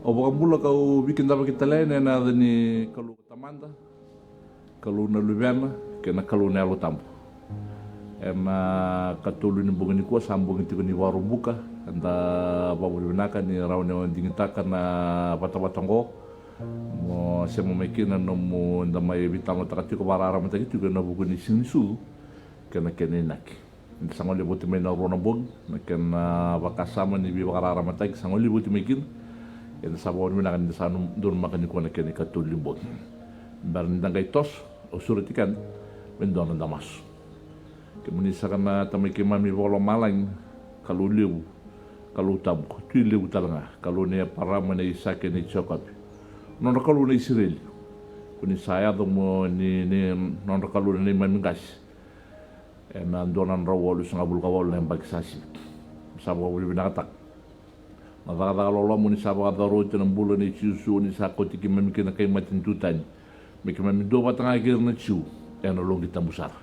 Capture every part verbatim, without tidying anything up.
Au vakabula ka'u veikidavaki tale yani ena yaca ni Kalou ko Tamada, Kalou na Luvena kei na Kalou na Yalo Tabu. Ena katolu ni bogi nikua sa bogi tiko ni Vakaraubuka. Eda vakavinavinaka ni rawa ni o digitaka na vatavata oqo mo sema mai kina na nomu, da mai veitalanoataka tiko, vakararamataki tiko ena vuku ni Siga ni Sucu kei na kena inaki. Eda sa gole voti mai na rua na bogi, na kena vakasama ni veivakararamataki sa gole voti mai kina. Eda sa vakavinavinaka ni da sa donumaka nikua na kena ikatolu ni bogi. Bera ni da qai toso, au sureti keda me da na masu. Kemuni saka na Tamai keimami vakalomalagi, Kalou levu, Kalou tabu, Tui levu tale ga, Kalou nei Eparama, nei Aisake, nei Jekope, nodra Kalou na Isireli. Ko ni sa yaco mo ni, ni nodra Kalou na neimami qase ena dua na drau walusagavulu ka walu na yabaki sa sivi. Sa vakavinavinakataka na cakacaka loloma ni sa vakacauravitaki ena bula nei Jisu, ni sa kauti keimami kina kai matanitu tani, me keimami duavata ga kei ira na Jiu ena loqi tabu sara.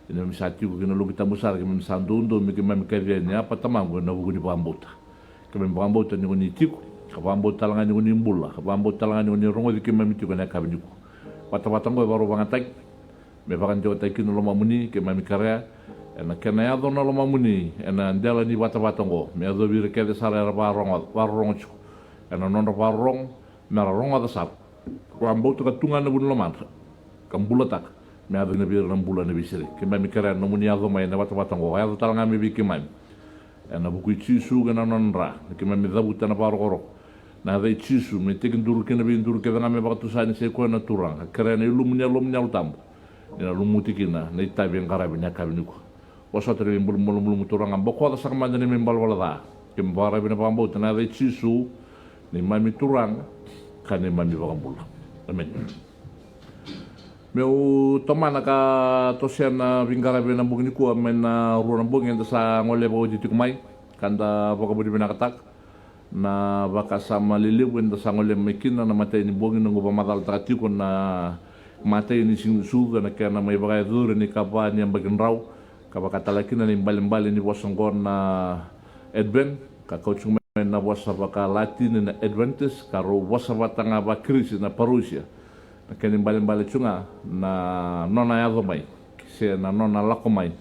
Ia ni keimami sa tiko kina loqi tabu sara, keimami sa doudou me keimami kaci yani, Apa Tamaqu, ena vuku ni vakabauta. Keimami vakabauta ni ko ni tiko, ka vakabauta tale ga ni ko ni bula, ka vakabauta tale ga ni ko ni rogoci keimami tiko ena yakavi nikua. Vatavata oqo e vakarau vagataki me vakadewataki kina na lomamuni, keimami kerea ena kena yaco na lomamuni ena dela ni vatavata oqo, me yacovi ira kece sara era vakarorogo, vakarorogo tiko ena nodra vakarorogo, me ra rogoca sara, vakabauta ka tu ga ena vu ni lomadra, ka bulataka, me yaco kina vei ira na bula ena veisere. Keimami kerea na nomuni yaco mai ena vatavata oqo, ka yaco tale ga mai vei keimami. Ena vuku i Jisu kei na nona dra, na keimami cavuta na vakarokoroko. Na yaca i Jisu me tekiduru kina veiduru kece ga me vakatusa ni sa i koya na Turaga, ka kerea na ilumu ni Yalomuni Yalo Tabu ni na lumuti kina na itavi e qaravi ena yakavi nikua. Vosota na neimami bula malumalumu Turaga, bokoca saka mada na neimami ivalavala ca. Keimami vakararavi ena vakabauta ena yaca i Jisu, neimami Turaga ka neimami iVakabula. Emeni. Meu tomana ka tosea na veiqaravi ena bogi nikua mai na rua na bogi eda sa gole vakaoti tiko mai, ka da vakavinavinakataka na vakasama lelevu eda sa gole mai kina. Na imatai ni bogi noqu vakamacalataka tiko na imatai ni Siga ni Sucu ena kena mai vakayacori ena ikava ni yabaki drau, ka vaka tale kina na ibalebale ni vosa oqo na Advent, ka kauti tiko mai na vosa vakaLatini na Adventus, ka rau vosa vata ga vaKirisi na parousia. Na kena ibalebale tiko ga na nona yaco mai, se na nona lako mai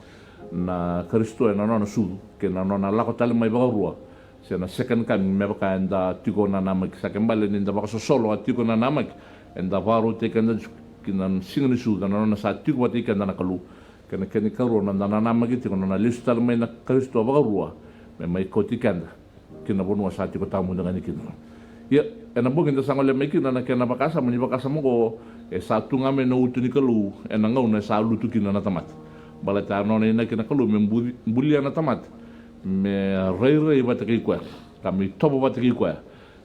na Karisito ena nona sucu, kei na nona lako tale mai vakarua, se na second coming, me vaka eda tiko nanamaki. Sa kena ibalebale ni da vakasosolo ka tiko nanamaki, eda vakarautaki keda tiko ki na Siga ni Sucu, na nona sa tiko vata kei keda na Kalou. Kei na kena ikarua, na noda nanamaki tiko na nona lesu tale mai na Karisito vakarua me mai kauti keda ki na vanua sa tiko tawamudu ga yani kina. Ia, ena bogi eda sa gole mai kina, na kena vakasama, ni vakasama oqo e sa tu ga mai na uto ni Kalou ena gauna e sa lutu kina na tamata. Baleta a nona inaki na Kalou me bu-, bulia na tamata me rairai vata kei koya, ka me itovo vata kei koya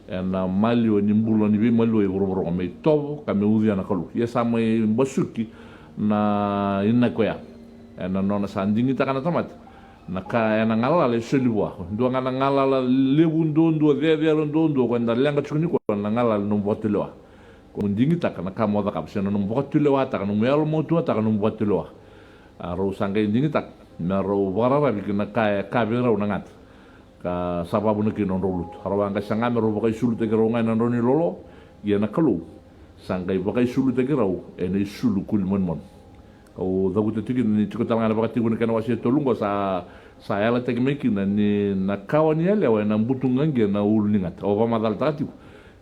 ena maliwa ni bula ni veimaliwai vuravura oqo, me itovo ka me ucuya na Kalou. Ia sa mai basuki na inaki oya ena nona sa digitaka na tamata na ka ena galala e soli vua. Dua ga na galala levu duadua, cecere duadua, ko eda leqa tiko nikua, na galala ni nomu vakatulewa. Ko digitaka na ka mo cakava, se na nomu vakatulewataka, nomu yalomautaka nomu vakatulewa. A rau sa qai digitaka me rau vakararavi ki na ka e ka vei rau na gata, ka sa vakavuna kina nodrau lutu. A rau a qai saga me rau vakaisulutaki rau ga ena drau ni lolo, ia na Kalou sa qai vakaisulutaki rau ena isulu kuli manumanu. Kau cavuta tiko kina ni tiko tale ga ena Vakatekivu na kena wase e tolu oqo, sa, sa yalataki mai kina ni na kawa ni yalewa ena butuqa qia na ulu ni gata. Au vakamacalataka tiko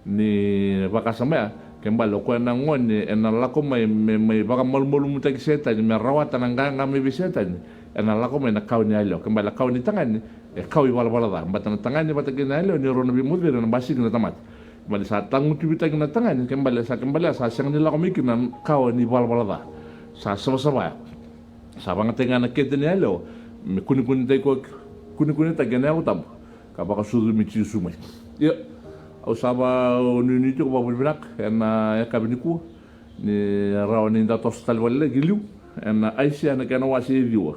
ni vakasama ya, kena ibalebale o koya na gone ena lako mai me mai vakamalumalumutaki Setani, me rawata na qaqa mai vei Setani, ena lako mai na kawa ni yalewa. Kena ibalebale na kawa ni tagane e kawa ivalavala ca, baleta na tagane vata kei na yalewa ni rau na veimoceri ena basika na tamata. Kena ibalebale sa tagutuvitaki na tagane, kena ibalebale sa, kena ibalebale sa sega ni lako mai kina na kawa ni valavala ca. Sa savasava ya. Sa vagataki ga na kete ni yalewa me kunekunetaki koya, kunekunetaki ena Yalo Tabu, ka vakasucumi Jisu mai. Ia, au sa vakanuinui tiko vakavinavinaka ena yakavi nikua ni rawa ni da toso tale vakalailai ki liu ena Aisea na kena wase e ciwa.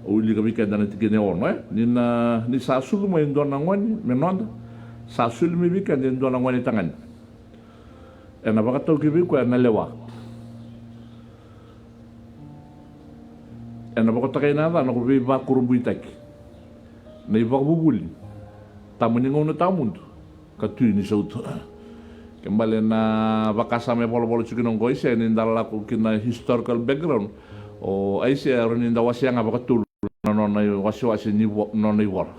Au wilika vei keda na tikina e ono, e? Ni na, ni sa sucu mai e dua na gone me noda, sa soli mai vei keda e dua na gone tagane. Ena vakatau ki vei koya na lewa. Ena vakatokai na yacana ko Veivakurabuitaki, na iVakavuvuli, Tama ni Gauna Tawamudu, ka Tui ni Sautu. Ke bale na vakasama e volavola tiko kina oqo Aisea, ni da lako ki na historical background, o Aisea e rawa ni da wasea ga vakatolu na nona iwasewase ni vo-, nona ivola.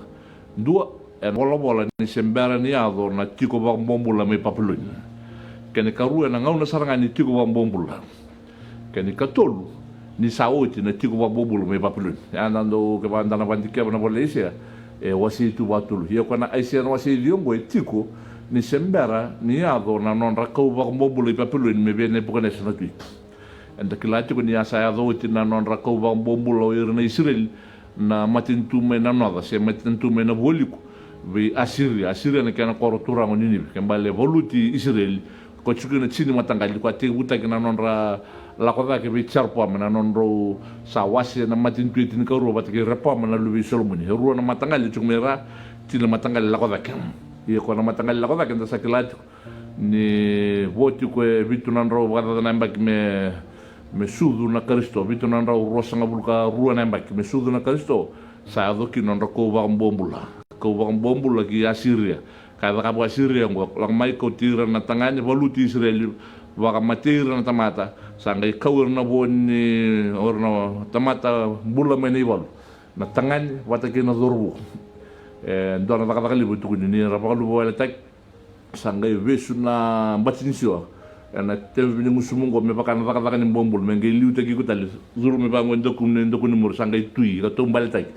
Dua, e volavola ni se bera ni yaco na tiko vakabobula mai Papiloni. Kena ikarua, ena gauna sara ga ni tiko vakabobula. Kena ikatolu, ni sa oti na tiko vakabobula mai Papiloni. Ya na dau, kevaka da na vadikeva na vola i Aisea, e wasei tu vakatolu. Ia ko na Aisea na wase ciwa oqo e tiko ni se bera ni yaco na nodra kau vakabobula i Papiloni mai vei Nepukanesa na tui. Eda kila tiko ni a sa yaco oti na nodra kau vakabobula o ira na Isireli, na matanitu mai na noca se matanitu mai na vualiku, vei Asiria. Asiria na kena koro turaga o Ninive. Ke bale valuti Isireli, ko tiko na tini mataqali, ko a tekivutaki na nodra lako cake vei Jeropoama, na nodrau sa wase na matanitu e tinikarua vata kei Repoama na luve i Solomoni. E rua na mataqali tiko mai ra, tini na mataqali lako cake. Ia ko na mataqali lako cake eda sa kila tiko ni vo tiko e vitu na drau vakacaca na yabaki me, me sucu na Karisito, vitu na drau ruasagavulu ka rua na yabaki me sucu na Karisito, sa yaco kina nodra kau vakabobula. Kau vakabobula ki Asiria. Ka cakava o Asiria oqo, lako mai kauti ira na tagane, valuti Isireli, vakamatei ira na tamata, sa qai kau ira na vo ni, o ira na tamata bula mai na ivalu, na tagane vata kei na cauravou. E dua na Cakacaka levu e tukuni ni ra vakaluvawailataki, sa qai vesu na bati ni siwa ena teve ni gusumu oqo me vaka na cakacaka ni bobula, me qai liutaki iko tale, curu mai vaqo e dakuni, e dakuni muri, sa qai tui ka taubaletaki.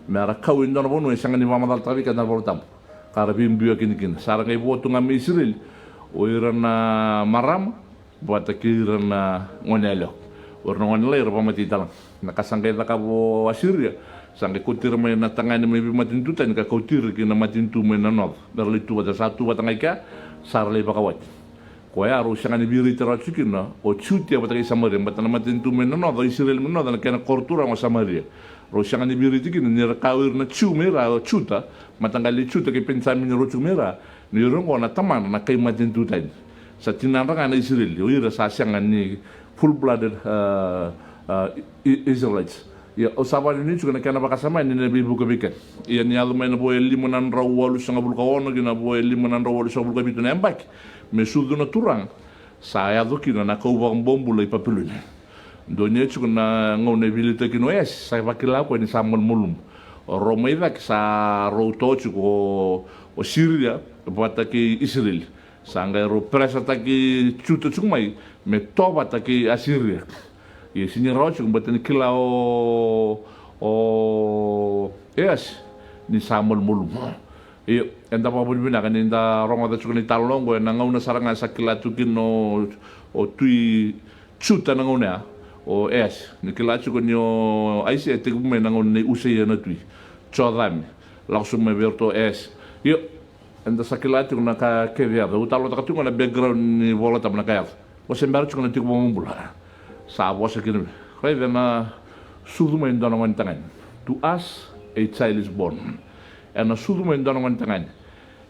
Me ra kau e dua na vanua e sega ni vakamacalataka vei keda na iVolatabu, ka ra veibiu kina kina. Sa ra qai vo tu ga mai Isireli o ira na marama vata kei ira na gone yalewa. O ira na gone lalai era vakamatei tale ga. Na ka sa qai cakava o Asiria, sa qai kauti ira mai na tagane mai veimatanitu tani ka kauti ira ki na matanitu mai na noca, me ra lai tu vata. Sa tu vata ga i kea, sa ra lai vakawati. Koya rau sega ni veiraiti rawa tiko kina o Jutia vata kei Samaria, baleta na matanitu mai na noca, o Isireli mai na noca, na kena koro turaga o Samaria. Rau sega ni veiraiti kina ni ra kaya o ira na Jiu mai ra, o Juta, mataqali Juta kei Penijamini, rau tiko mai ra, ni o ira oqo na tamana na kai matanitu tani. Sa tinadra ga na Isireli, o ira sa sega ni full-blooded, uh, uh, I-, Israelites. Ia, au sa vakanuinui tiko na kena vakasama ni na veivuke vei keda. Ia, ni yaco mai na vo e lima na drau walusagavulu ka ono ki na vo e lima na drau walusagavulu ka vitu na yabaki me sucu na Turaga, sa yaco kina na kau vakabobula i Papiloni. Donuya tiko na gauna e veiliutaki kina o Easi, sa vakila o koya ni sa malumalumu. O rau mai cake sa rau to tiko o, o Siria vata kei Isireli. Sa qai rau peresataki Juta tiko mai me to vata kei Asiria. Ia, sega ni rawa tiko, baleta ni kila o, o Easi ni sa malumalumu. Io, eda vakavinavinaka ni da rogoca tiko na italanoa oqo ena gauna sara ga sa kila tu kina o, o tui Juta na gauna ya, o Easi. Ni kila tiko ni o Aisea e tekivu mai na gauna nei Usaia na tui. Jocame, lako sobu mai vei iratou o Easi. Io, eda sa kila tiko na ka kece yaco. Au talanoataka tiko na background ni Vola Tabu, na ka yaco. Ko se bera tiko na tiko vakabobula. Sa vosa kina me, raica, ena sucu mai e dua na gone tagane. To us a child is born. Ena sucu mai e dua na gone tagane.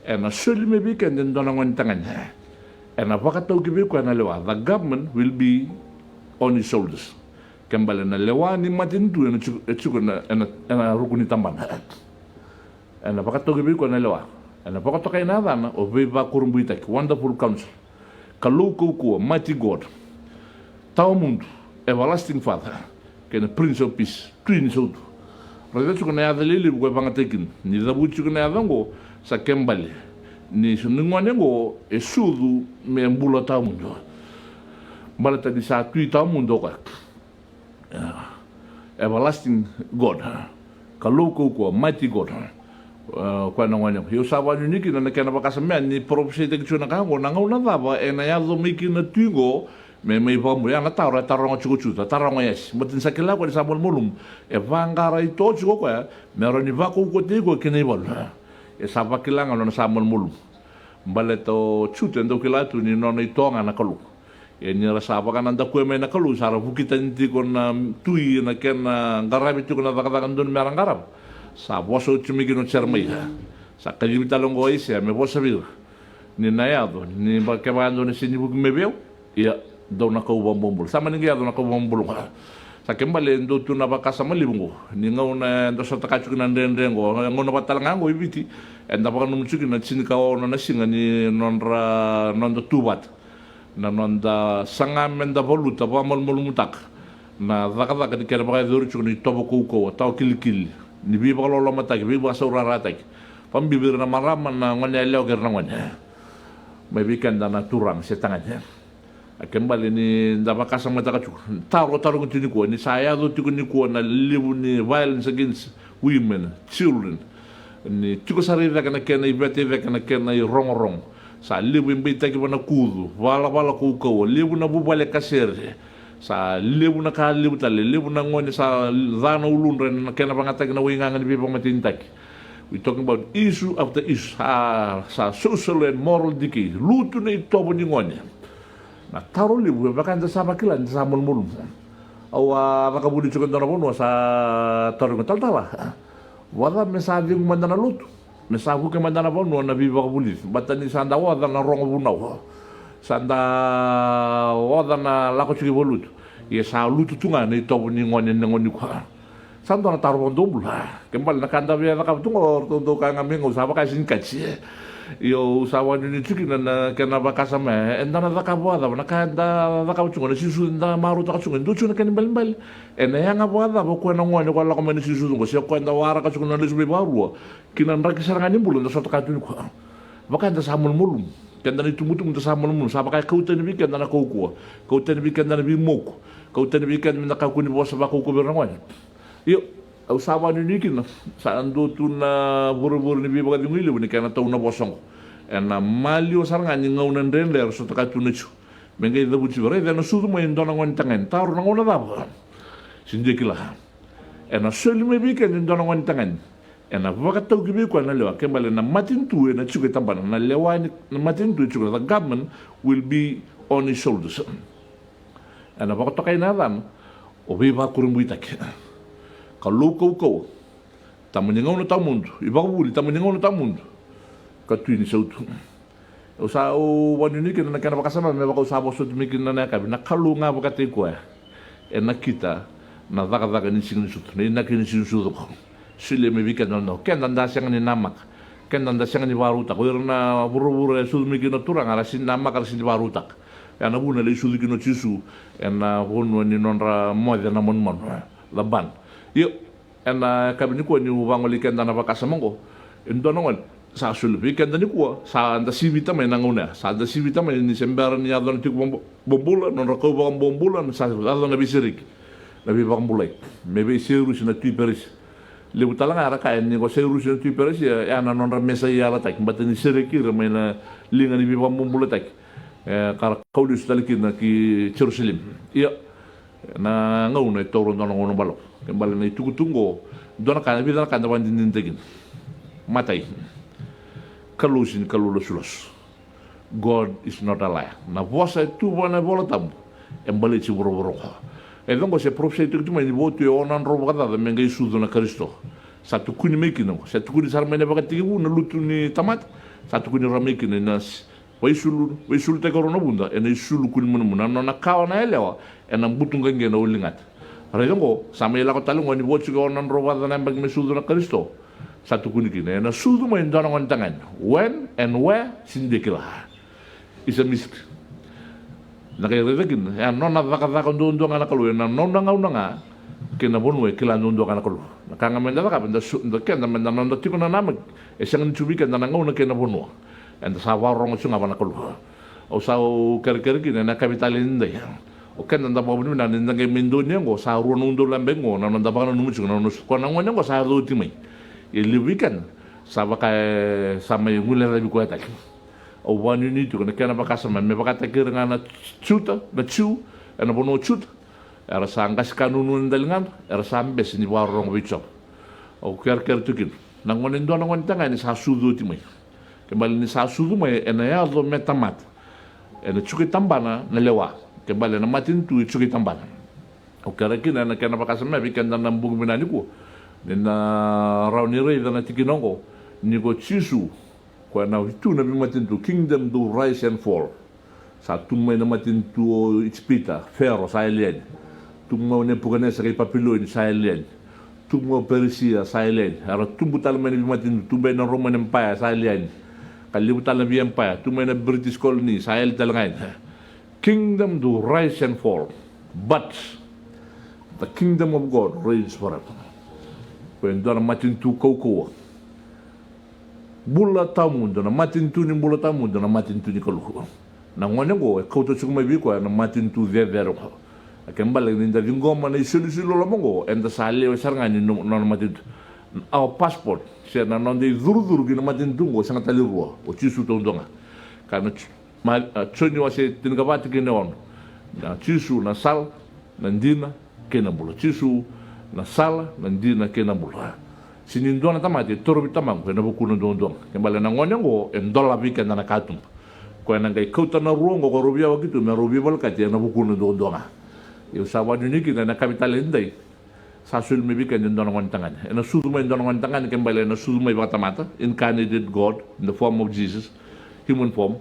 Ena soli mai vei keda e dua na gone tagane. Ena vakatau ki vei koya na lewa. The government will be on his shoulders. Ke bale na lewa ni matanitu ena tiko, e tiko ena, ena, ena ruku ni tabana. Ena vakatau ki vei koya na lewa. Ena vakatokai na yacana o Veivakurabuitaki, Wonderful Counselor, Kalou Kaukauwa, Mighty God, Tawamudu, Everlasting Father, kei na Prince of Peace, Tui ni Sautu. Raica tiko na yaca lelevu ko e vakayagataki kina. Ni cavuti tiko na yaca oqo, sa kena ibalebale ni gone oqo e sucu me bula tawamudu. Baleta ni sa Tui tawamudu o koya. Everlasting God. Kalou Kaukauwa, Mighty God. E, koya na gone oqo. Au sa vakanuinui kina na kena vakasama ni parofisaitaki tiko na ka oqo, na gauna cava ena yaco mai kina na Tui oqo me mai vakamuria. Na taro e taroga tiko o Juta, taroga o Easi. Baleta ni sa kila o koya ni sa malumalumu. E vaqara ito tiko o koya me rawa ni vakaukauwataki koya ki na ivalu. E sa vakila ga o koya ni sa malumalumu. Baleta o Juta e dau kila tu ni nona ito ga na Kalou. Ia ni ra sa vakanadakuya mai na Kalou, sa ra vuki tani tiko na Tui ena kena qaravi tiko na cakacaka dodonu me ra qarava. Sa vosa oti mai kina o Jeremaia. Sa kacivi tale oqo o Aisea me vosa vei ira. Ni na yaco ni ba, kevaka dou na sega ni vuki mai vei au, ia dou na kau vakabobula. Sa mani qai yaco na kau vakabobula oqo. Sa kena ibalebale e dua tu na vakasama levu oqo. Ni gauna eda sotava tiko na dredre oqo, gauna vata tale ga oqo i Viti, Eda vakanamata tiko na tinikaono na siga ni nodra noda tu vata, na noda saga meda valuta vakamalumalumutaka na cakacaka ni kena vakayacori tiko na itovo kaukauwa, tawa kilikili, ni veivakalolomataki, veivakasaurarataki, vakabibi ira na marama, na gone yalewa kei ira na gone, mai vei keda na turaga se tagane. A ke bale ni da vakasamataka tiko, taro tarogi tiko nikua, ni sa yaco tiko nikua na levu ni violence against women, children, ni tiko sara i cake na kena iveta, i cake na kena irogorogo. Sa levu e beitaki vana kucu, valavala kaukauwa, levu na vuvale kasere. Sa levu na ka levu tale, levu na gone sa ca na uludra ena kena vagataki na waigaga ni veivakamatenitaki. We talking about issue after issue. Sa, sa social and moral decay, lutu na itovo ni gone. Na taro levu, e vaka eda sa vakila ni da sa malumalumu. Au a caka vuli tiko e dua na vanua, sa tarogi au, talatala, vakacava me sa cegu mada na lotu, me sa vuke mada na vanua na veivakavulici, baleta ni sa da oca na rogo vunau, sa da oca na lako tiko i valenilotu. Ia sa lutu tu ga na itovo ni gone ena gauna nikua. Sa dua na taro vakadomobula. Ke bale na ka da via cakava tu qo, o ratou dau kaya ga mai qo, au sa vaka e sega ni kati. Io, au sa vakanuinui tiko kina na kena vakasama, eda na cakava vakacava na ka eda cakava tiko qo, na sisu eda marautaka tiko qo, e dua tiko na kena ibalebale. Ena yaga vakacava o koya na gone ko lako mai na sisu qo, se o koya eda waraka tiko na lesu mai vakarua ki na draki sara ga ni bula eda sota ka tu nikua. Vaka eda sa malumalumu, keda na itubutubu da sa malumalumu, sa vaka e kau tani vei keda na kaukauwa, kau tani vei keda na veimoku, kau tani vei keda me da kakua ni vosa vakaukauwa vei ira na gone. Io, au sa vakanuinui kina sa dua tu na vuravura ni veivakacegui levu ni kena tau na vosa oqo. Ena maliwa sara ga ni gauna dredre era sota ka tu na Jiu. Me qai cavuti vei ira, raica, ena sucu mai e dua na gone tagane. Taro, na gauna cava? Se dua e kila. Ena soli mai vei keda e dua na gone tagane. Ena vakatauki vei koya na lewa, ke bale na matanitu ena tiko e tabana. Na lewa ni, na matanitu e tiko, the government will be on his shoulders. Ena vakatokai na yacana o Veivakurabuitaki, Kalou kaukauwa, Tama ni gauna tawamudu, iVakavuvuli, Tama ni gauna tawamudu, ka Tui ni sautu. Au sa, au vakanuinui kina na kena vakasama me vaka au sa vosoti mai kina na yakavi, na Kalou ga vakataki koya e nakita na cakacaka ni Siga ni Sucu, na inaki ni Siga ni Sucu oqo. Solia mai vei keda na noda, keda da sega ni namaka, keda da sega ni vakarautaka. O ira na vuravura e sucu mai kina na Turaga, ra sega ni namaka, ra sega ni vakarautaka. Ya na vuna e lai sucu kina o Jisu ena vanua ni nodra moce na manumanu, Labana. Io, ena yakavi nikua niu vagolei keda na vakasama oqo, e dua na gone sa soli vei keda nikua, sa da sivita mai na gauna ya, sa da sivita mai ni se bera ni yaco na tiko vakabobula, nodra kau vakabobula, sa yaco na veisereki, na veivakabulai me vei Sairusi na tui Perisia. Levu tale ga era kaya ni ko Sairusi na tui Perisia, ya na nodra Mesaia yalataki, baleta ni sereki ira mai na liga ni veivakabobulataki, e, ka ra kau lesu tale kina ki Jerusalemi. Ia, na gauna e taura dua na gauna balavu. Ke bale na itukutuku oqo, dua na ka, na vica na ka eda vakadinadinataka kina. Matai, Kalou sega ni Kalou lasulasu. God is not a liar. Na vosa e tu vua na iVola Tabu e baleti vuravura oqo. E vaqo se parofisai tiko tu mai ni vo tu e ono na drau vakacaca me qai sucu na Karisito. Sa tukuni mai kina oqo, sa tukuni sara mai na ivakatekivu na lutu ni tamata. Sa tukuni rawa mai kina na s-, Vakaisulu, vakaisulutaki o rau na vuda ena isulu kua ni manumanu, na nona kawa na yalewa ena butuqaqe na uliligata. Raica oqo, sa mai lako tale oqo ni vo tiko e ono na drau vakacaca na yabaki me sucu na Karisito. Sa tukuni kina ena sucu mai e dua na gone tagane. When and where, sega ni kila. Isa misik. Na qai raica kina, e a nona cakacaka duadua ga na Kalou ena nona gauna ga kei na vanua e kila duadua ga na Kalou. Na ka ga meda cakava, da su-, da keda meda noda tiko na namaki, e sega ni tu vei keda na gauna kei na vanua. Eda sa vakarorogo tiko ga vua na Kalou. Au sa, au kerekere kina ena yakavi tale nidai, o keda da vakavinavinaka ni da qai mai donuya oqo, sa rua na udolu na yabaki oqo na noda vakananuma tiko na nona sucu. Koya na gone oqo sa yaco oti mai. Ia levu vei keda sa vaka e sa mai guilecavi koya tale. Au vakanuinui tiko na kena vakasama me vakataki ira ga na Juta, na Jiu, ena vanua o Juta. Era sa qasi ka nunu na daligadra, era sa bese ni vakarorogo vei Jiova. Au kerekere tu kina na gone, dua na gone tagane sa sucu oti mai. Ke bale ni sa sucu mai, ena yaco me tamata, ena tiko i tabana na lewa. Ke bale na matanitu e tiko i tabana. Au kerekere kina na kena vakasama vei keda na bogi vinaka nikua, ni na rawa ni raica na tikina oqo, ni ko Jisu, koya na tu na veimatanitu, kingdom do rise and fall. Sa tu mai na matanitu o Ijipita, Fero, sa yali yani. Tu mai o Nepukanesa kei Papiloni, sa yali yani. tubu mai o Perisia, sa yali yani. Era tubu tale mai na veimatanitu, tubu mai na Roman Empire, sa yali yani. Ka levu tale na vei empire, tubu mai na British colony, sa yali tale ga yani. Kingdom do rise and fall, but the kingdom of God reigns forever. Ko e dua na matanitu kaukauwa, bula tawamudu, na matanitu ni bula tawamudu, na matanitu ni Kalou. Na gone oqo e kauta tiko mai vei koya na matanitu cecere oqo. A ke bale ni da ciqoma na isolisoli loloma oqo, eda sa lewe sara ga ni no- nona matanitu. Our passport, se na noda icurucuru ki na matanitu oqo, sega tale rua, o Jisu taudua ga. Ka na J- ma, a, Joni wase tinikava tikina e ono. Na Jisu na sala, na dina, kei na bula. Jisu na sala, na dina, kei na bula. Sega ni dua na tamata e torovi Tamaqu ena vukuna duadua ga. Ke bale na gone oqo e dola vei keda na katuba. Koya na qai kauta na rua oqo ko rau veiwaki tu me rau veivolekati ena vukuna duadua ga. Au sa vakanuinui kina ena yakavi tale edai, sa soli mai vei keda e dua na gone tagane. Ena sucu mai e dua na gone tagane, ke bale ena sucu mai vakatamata, incarnated God in the form of Jesus, human form.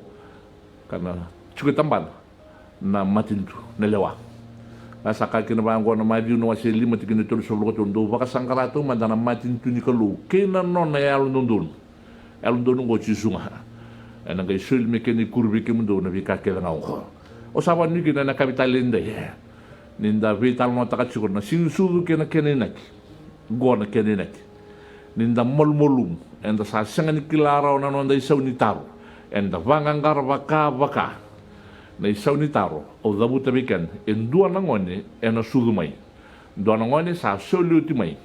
Ka na tiko e tabana na matanitu, na lewa. A sa kaya kina vaqo na Maciu na wase lima tikina e tolusagavulu ka tolu: Dou vakasaqara taumada na matanitu ni Kalou kei na nona yalododonu. Yalododonu oqo o Jisu ga. Ena qai soli me kena ikuri vei kemudou na veika kece ga oqo. Au sa vakanuinui kina ena yakavi tale edai, e, ni da veitalanoataka tiko na siganisucu kei na kena inaki. Oqo na kena inaki. Ni da malumalumu, eda sa sega ni kila rawa na noda isau ni taro. Eda vaqaqara vakavaka. Na isau ni taro au cavuta vei keda, e dua na gone ena sucu mai. Dua na gone sa soli oti mai.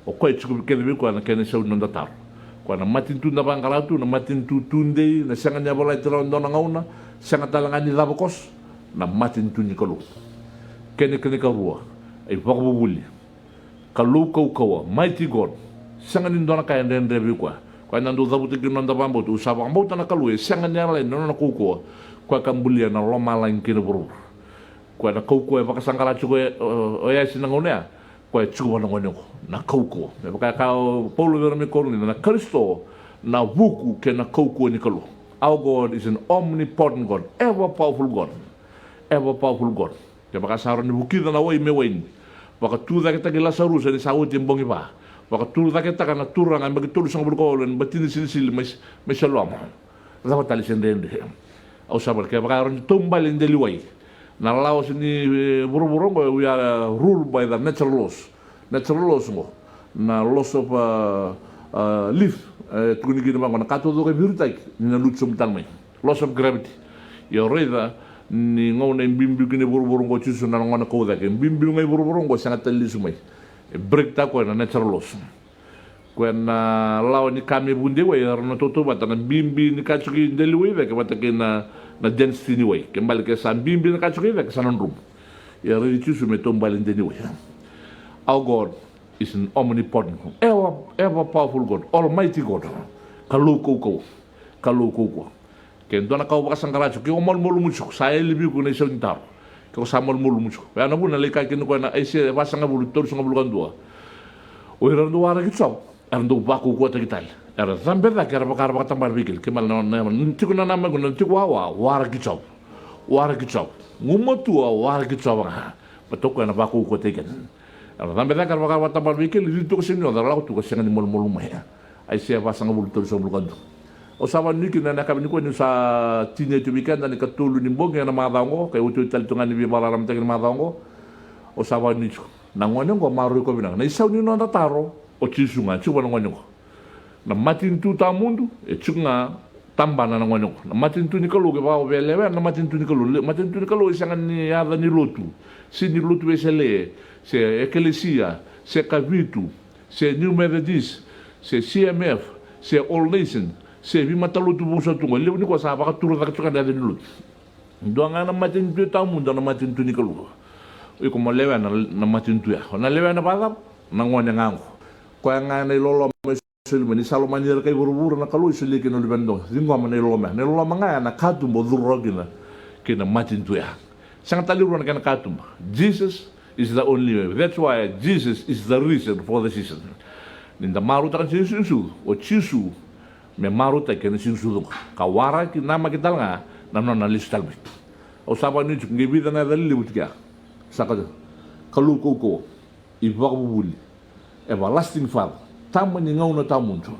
O koya e tiko kece vei koya na kena isau ni noda taro. Koya na matanitu da vaqara tu, na matanitu tudei, na sega ni yavalati rawa e dua na gauna, sega tale ga ni cava koso, na matanitu ni Kalou. Kena ikaikarua, ivakavuvuli. Kalou kaukauwa, mighty God. Sega ni dua na ka e dredre vei koya. Koya na dau cavuta kina noda vakabauta. Au sa vakabauta na Kalou e sega ni yalani na nona kaukauwa. Koya ka bulia na lomalagi kei na vuravura. Koya na kaukauwa e vakasaqara tiko o, o, o yasi na gauna ya. Koya e tiko vua na gone oqo, na kaukauwa. Me vaka e kaya o Paula vei ira mai Korinica, na Karisito na vuku kei na kaukauwa ni Kalou. Our God is an omnipotent God, ever powerful God. Ever powerful God. Kevaka sa rawa ni vukica na wai me waini, vakatucaketaki Lasarusa ni sa oti e bogi va. Vakatucaketaka na turaga yabaki tolusagavulu ka walu ena bati ni silisili mai, mai Siloama. Cava tale se dredre? Au sa vaka, kevaka e rawa ni taubale e deliwai. Na lawa se ni, e, vuravura oqo, we are ruled by the natural laws. Natural laws oqo. Na laws of, uh, uh, leaf, e, tukuni kina vaqo, na ka taucoko e viritaki ni na lutu sobu tale mai. Laws of gravity. Ia o raica ni gauna e biubiu kina e vuravura oqo o Jisu na nona kau cake. E biubiu ga e vuravura oqo, sega tale lesu mai. E break taka koya na natural laws. Koya na lawa ni ka me vudewai, era na tautauvata na bibi ni ka tiko e deliwai cake vata kei na, na density ni wai. Ke bale ke sa bibi na ka tiko e cake sa na drumu. Ia raici Jisu me taubale e deliwai. Our God is an omnipotent God, ever, ever powerful God, almighty God. Kalou kaukauwa. Kalou kaukauwa. Ke dua na ka o vakasaqara tiko, ke o malumalumu tiko, sa yali vei iko na isau ni taro. Ke o sa malumalumu tiko. Oya na vuna e lai kaya kina o koya na Aisea e vasagavulu, tolusagavulu ka dua. O ira era dau waraki Jiova, era dau vakaukauwataki tale. Era cabe cake, era vaka era vakatabana vei keli. Ke bale na, na, na tiko nanamaki, na tiko wawa, waraki Jiova. Waraki Jiova. Gumatua, waraki Jiova ga. Baleta o koya ena vakaukauwataki keda. Era cabe cake, era vaka era vakatabana vei keli, riri tu ka sega ni oca, era lako tu ka sega ni malumalumu mai. Aisea vasagavulu, tolusagavulu ka dua. Au sa vakanuinui kina ena yakavi nikua niu sa tinia tu vei keda na ikatolu ni bogi ena macawa oqo, ka otioti tale tu ga ni veivakararamataki ni macawa oqo. Au sa vakanuinui tiko. Na gone oqo maroroi koya vinaka. Na isau ni noda taro, o Jisu ga, tiko vua na gone oqo. Na matanitu tawamudu, e tiko ga tabana na gone oqo. Na matanitu ni Kalou, kevaka o via lewena na matanitu ni Kalou. Le-, matanitu ni Kalou e sega ni yaca ni lotu. Se ni Lotu Wesele, se Ekelesia, se Kavitu, se New Methodist, se C M F, se All Nation, se veimatalotu vuqa sara tu qo. E levu nikua sa vakatura cake tiko ga na yaca ni lotu. Dua ga na matanitu e tawamudu, na matanitu ni Kalou. O iko mo lewena na, na matanitu ya. O na lewena vakacava? Na gone ga oqo. Koya ga na iloloma e soli mai, ni sa lomani ira kai vuravura na Kalou, e solia kina na Luvena dodonu. Ciqoma na iloloma ya. Na iloloma ga ya na katuba o curu rawa kina ki na matanitu ya. Sega tale rua na kena katuba. Jesus is the only way. That's why Jesus is the reason for the season. Ni da marautaka na siganisucu, o Jisu me marautaki ena siganisucu oqo. Ka waraki, namaki tale ga na nona lesu tale mai. Au sa vakanuinui tiko, qai vica na yaca lelevu tiko ya. Sa ka, Kalou kaukauwa, ivakavuvuli, Everlasting Father, Tama ni gauna tawamudu.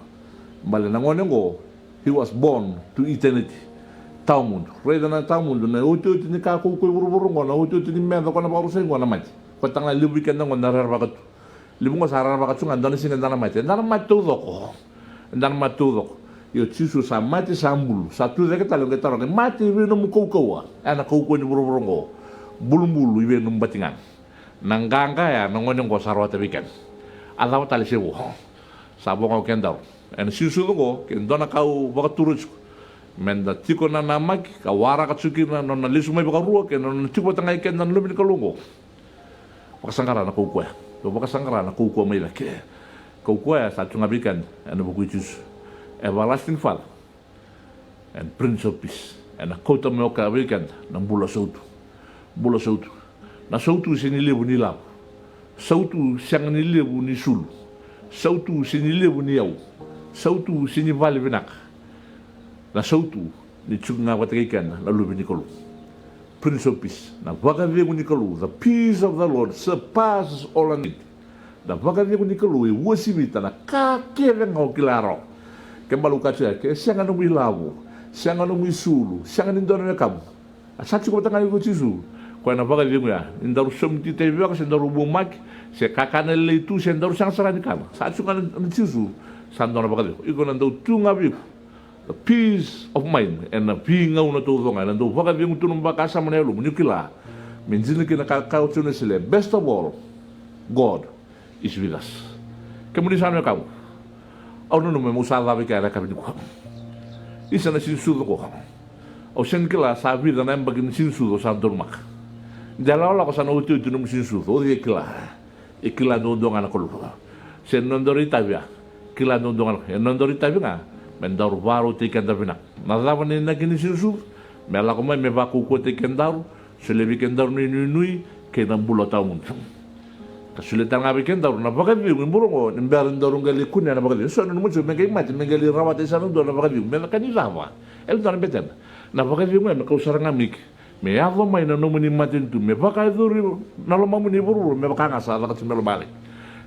Bale na gone oqo, he was born to eternity. Tawamudu. Raica na tawamudu, na iotioti ni ka kaukauwa e vuravura oqo, na iotioti ni meca ko na vakarusai oqo na mate. Ko taga levu vei keda oqo na rerevaka tu. Levu oqo sa rerevaka tu ga, dua na siga eda na mate. Eda na mate taucoko. Eda na mate taucoko. Io, Jisu sa mate, sa bulu, sa tu cake tale. Oqo e taroga, mate, i vei nomu kaukauwa? Ena kaukauwa ni vuravura oqo. Bulubulu, i vei nomu batigaga? Na qaqa ya na gone oqo sa rawata vei keda. A cava tale se vo? Sa vo ga o kedaru ena sinusucu oqo, ke dua na ka au vakatura tiko, meda tiko nanamaki ka waraka tiko kina na nona lesu mai vakarua kei na nona tiko vata ga i keda na Luve ni Kalou oqo. Vakasaqara na kaukauwa ya. Dou vakasaqara na kaukauwa mai cake. Kaukauwa ya sa tu ga vei keda ena vuku i Jisu. Everlasting Father and Prince of Peace. Ena kauta mai o koya vei keda na bula sautu. Bula sautu. Na sautu sega ni levu ni lavo. Sautu sega ni levu ni sulu. Sautu sega ni levu ni yau. Sautu sega ni vale vinaka. Na sautu ni tiko ga vata kei keda na Luve ni Kalou. Prince of Peace, na vakacegu ni Kalou, the peace of the Lord surpasses all understanding. Na vakacegu ni Kalou e uasivita na ka kece ga o kila rawa. Ke bale au kaya tiko ya, ke sega nomu ilavo, sega nomu isulu, sega ni dua na wekamu, a sa tiko vata ga o Jisu. Koya na vakacegu ya, ni daru saumi tiko i veva, se daru vumaki, se kakana lailai tu, se daru sega sara ni kana, sa tiko ga na Jisu. Sa dua na vakacegu. Iko na dau tu ga vei iko. The peace of mind, ena veigauna taucoko ga, ena dau vakacegu tu na nomu vakasama, na yalomu, ni kila me dina kina na ka kaya o Joni Wesele, best of all, God is with us. Kemuni sa na wekaqu, au nanuma meu sa cava i kea ena yakavi nikua. Isa na sinusucu oqo. Au sega ni kila sa vica na yabaki ni sinusucu au sa donumaka. De lako lako sa na otioti nomu sinusucu, o cei e kila? E kila duadua ga na Kalou. Se nodaru itavi ya, kila duadua ga na Kalou. E nodaru itavi ga me daru vakarautaki keda vinaka. Na cava na inaki ni sinusucu? Me lako mai me vakaukauwataki kedaru, solia vei kedaru na inuinui kei na bula tawamudu. Ka solia tale ga vei kedaru na vakacegu e bula oqo, ni bera ni daru qai lai kunea na vakacegu. So na nomu tiko me qai mate, me qai lai rawata e sa na dua na vakacegu. Me na ka ni cava? E dua na betena. Na vakacegu e me kau sara ga mai ke. Me yaco mai na nomuni matanitu, me vakayacori na lomamuni e vuravura, me vaka ga sa caka tiko mai lomalagi.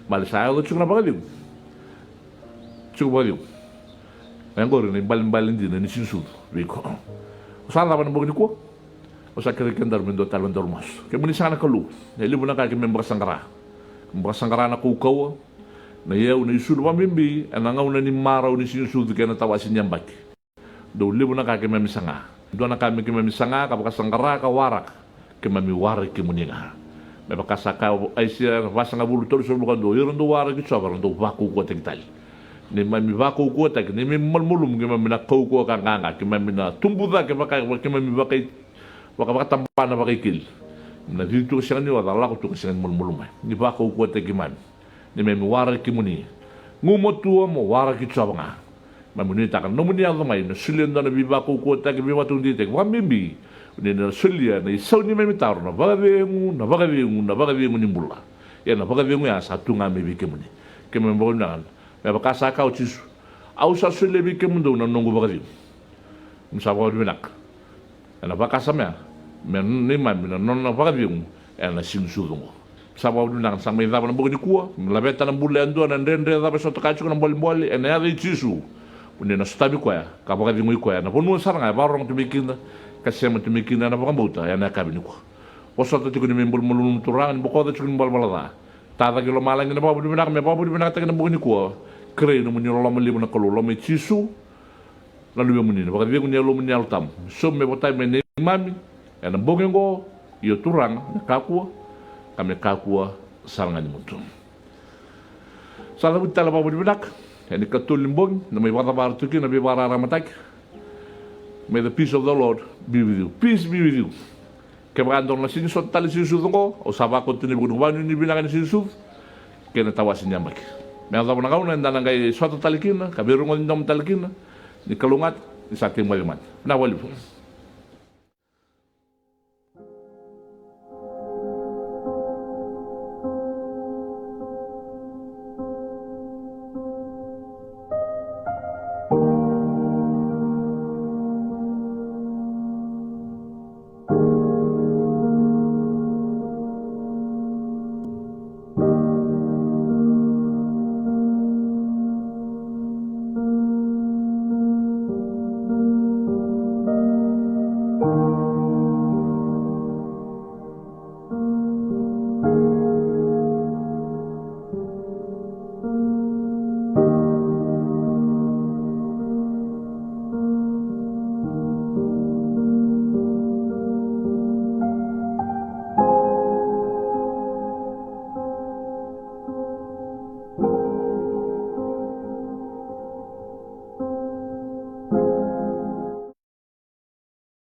Bale sa yaco tiko na vakacegu. Tiko vakacegu. E oqori na ibalebale dina ni sinusucu vei iko. O sa cava na bogi nikua? O sa kerei kedaru me dua tale na daru masu. Kemuni saka na Kalou, e levu na ka keimami vakasaqara. Keimami vakasaqara na kaukauwa, na iyau, na isulu, vakabibi ena gauna ni marau ni sinusucu kei na tawase ni yabaki. Dau levu na ka keimami saga. Dua na ka me keimami saga ka vakasaqara ka waraka, keimami waraki kemuni ga. Me vaka sa kaya o Aisea na vasagavulu, tolusagavulu ka dua, o ira dau waraki Jiova era dau vakaukauwataki tale. Neimami vakaukauwataki, neimami malumalumu, keimami na kaukauwa ka qaqa, keimami na tubu cake vaka, keimami vaka, vaka, vakatabana vakaikeli. Na cici tu ka sega ni oca, lako tu ka sega ni malumalumu mai. Ni vakaukauwataki keimami. Neimami waraki kemuni. Gumatua mo waraki Jiova ga. Keimami nuitaka na nomuni yaco mai, na solia e dua na veivakaukauwataki, veivakataudeitaki, vakabibi ni na solia na isau ni neimami taro, na vakacegu, na vakacegu, na vakacegu ni bula. Ia na vakacegu ya sa tu ga mai vei kemuni. Keimami vakavinavinaka. Me vaka sa kaya o Jisu, au sa solia vei kemudou na noqu vakacegu. Keimami sa vakavinavinaka ena vakasama ya, me neimami na nona vakacegu ena sinusucu oqo. Sa vakavinavinaka sa mai cava na bogi nikua, me laveta na bula yadua, na dredre cava e sota kaya tiko, na bolebole, ena yaca i Jisu. Mo ni na sotavi koya ka vakacegui koya ena vanua sara ga e vakarorogo tu mai kina ka sema tu mai kina ena vakabauta ena yakavi nikua. Vosota tiko ni mai bula malumalumu, Turaga, ni bokoca tiko ni valavala ca. Tacake i lomalagi na vakavinavinaka, me vakavinavinakataki na bogi nikua. Kerei nomuni loloma levu na Kalou, loma i Jisu na Luvemuni, na vakacegu ni Yalomuni Yalo Tabu, me sobu me votai mai neimami ena bogi oqo. Io Turaga, me kakua ka me kakua sara ga ni mudu. Sa cavuti tale vakavinavinaka ena ikatolu ni bogi, na mai vakacavara tu kina na veivakararamataki. May the peace of the Lord be with you. Peace be with you. Kevaka dou na sega ni sota tale ni sinusucu oqo, au sa vakauta tiko na vuku ni vakanuinui vinaka ni sinusucu kei na tawase ni yabaki. Me yacova na gauna eda na qai sota tale kina ka veirogoci domo tale kina. Ni kalougata, ni sa tei moce mada. Vinaka vakalevu.